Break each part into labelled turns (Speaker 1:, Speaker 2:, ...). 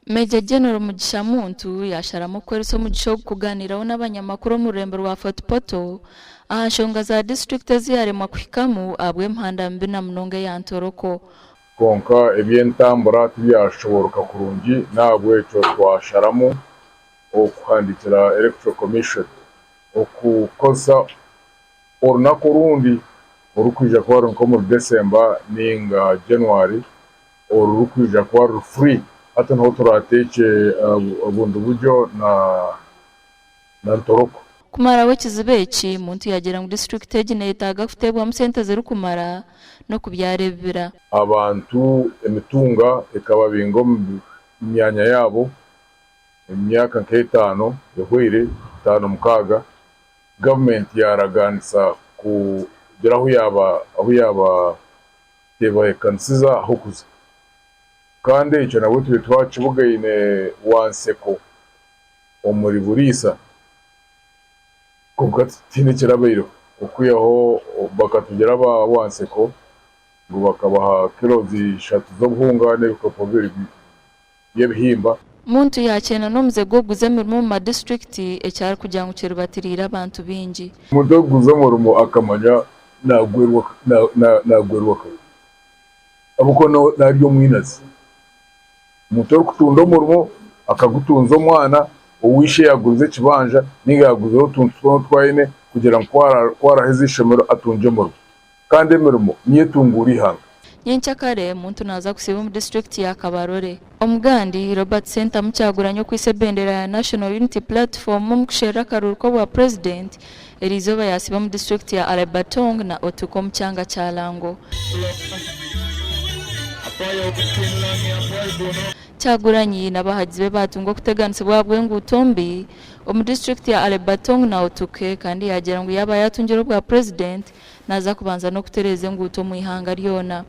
Speaker 1: Major General Mugisha Muntu yasharamu okukoresa omugisha ogu kuganiiraho n'abanyamakuru omu rurembo rwa Fort Portal aha nshonga za disiturikiti ezi yaremwa kuhikamu ahabw'emihanda mibi na munonga eya Ntoroko.
Speaker 2: Kwonka eby'entambura tibyashobooroka kurungi n'ahabw'ekyo twasharamu okuhandiikira Electoral Commission okukozesa orunaku orundi orukwija kuba ruri nk'omuri December ninga January orurikwija kuba ruri free hati niho turateekye Bundibugyo na Ntoroko.
Speaker 1: Kumaraho ekizibu eki, Muntu yaagira ngu disiturikiti egi neyetaaga kuteebwamu sente zirikumara n'okubyara ebibira.
Speaker 2: Abantu emitunga ekababinga omu myanya yaabo emyaka nk'etaano ehweire, etaano mukaaga, gavumenti yaaraganisa kugira ahu yaaba ahu yaabateebekanisiza ah'okuza. Kandi ekyo nabwo tube twakibugaine Wanseko omuri Buriisa kwonka tihaine ekirabaireho okwihaho bakatugira aba Wanseko ngu bakabaha kilos ishatu z'obuhunga n'ebikopo bibiri by'ebihimba.
Speaker 1: Muntu yaakyena n'omuze gw'okuguza emirimo omu madisiturikiti eki arikugira ngu kiribatiriire abantu baingi.
Speaker 2: Omuntu orikuguza omurimo akamanya naagwerwa kabi ahabw'okuba naarya omwinazi. Omuntu orikutunda omurimo akagutunza omwana ou ishe yaagurize ekibanja nainga yaaguzireho otuntu twona otu aine kugira ngu ku araheza eishomero atungye omurimo. Kandi emirimo niyo etunguura eihanga.
Speaker 1: Nyenkyakare, Muntu naaza kusiiba omu disiturikiti ya Kabarole. Omugandi, Robert Ssentamu Kyagulanyi okwaitse ebendera ya National Unity Platform omu kusherura akaruuru k'obwa Purezidenti, eriizooba yaasiiba omu disiturikiti ya Alebatong na Otuke omu kyanga kya Lango. Kyagulanyi n'abahagizi be baatunga okuteganisibwa ahabw'enguuto mbi omu disiturikiti ya Alebatong na Otuke kandi yaagira ngu yaaba yaatungire obwa Purezidenti, Naaza kubanza n'okutereeza enguuto omu ihanga ryona.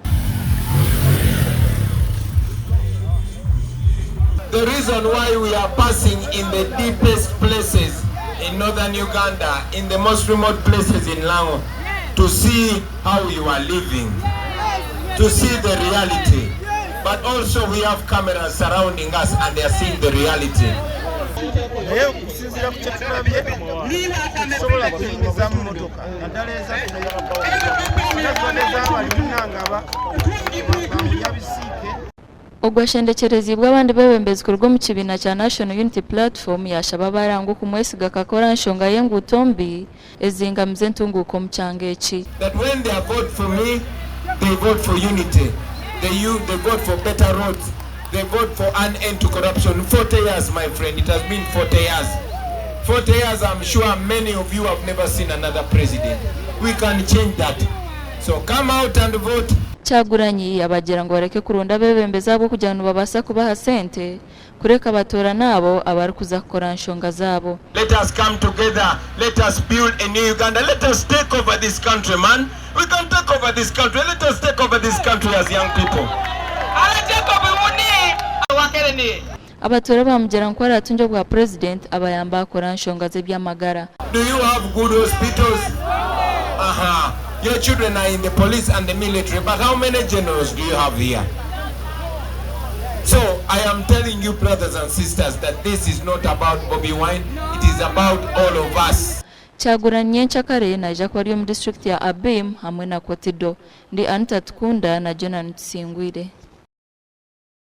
Speaker 3: The reason why we are passing in the deepest places in northern Uganda, in the most remote places in Lango, to see how you are living, to see the reality. But also we have cameras surrounding us and they are seeing the reality.
Speaker 4: Naye okusinziira ku kyetulabye tetusobola kuyingizamu motoka naddala ezaffe ate zibadde zabali munangaba bamulya bisiike.
Speaker 1: Ogu ashendekyereziibwe abandi beebembezi kuruga omu kibiina kya National Unity Platform yaashaba abaarangwa okumwesiga akakora aha nshonga y'enguuto mbi ezingamize entunguuka omu kyanga eki.
Speaker 3: That when they vote for me, they vote for unity, they, they vote for better roads, they vote for an end to corruption. 40 years, my friend, it has been 40 years. 40 years, I'm sure many of you have never seen another president. We can change that. So come out and vote.
Speaker 1: Kyagulanyi yabagira ngu bareke kuronda abeebembezi ahabw'okugira ngu nibabaasa kubaha sente kureka batoorane abo abarikuza kukora aha nshonga zaabo.
Speaker 3: Let us come together, let us build a new Uganda, let us take over this country man, we can take over this country, let us take over this country as young people.
Speaker 1: Abatuura baamugira ngu ku araatungye obwa Purezidenti abayambe akore aha nshonga z'eby'amagara.
Speaker 3: Do you have good hospitals? Aha, your children are in the police and the military, but how many generals do you have here? So I am telling you brothers and sisters that this is not about Bobi Wine, it is about all of us.
Speaker 1: Kyagulanyi nyenkyakare naija kuba ari omu disiturikiti ya Abim hamwe na Kotido. Ndi Anita Tukunda na Jonan Tusingwire.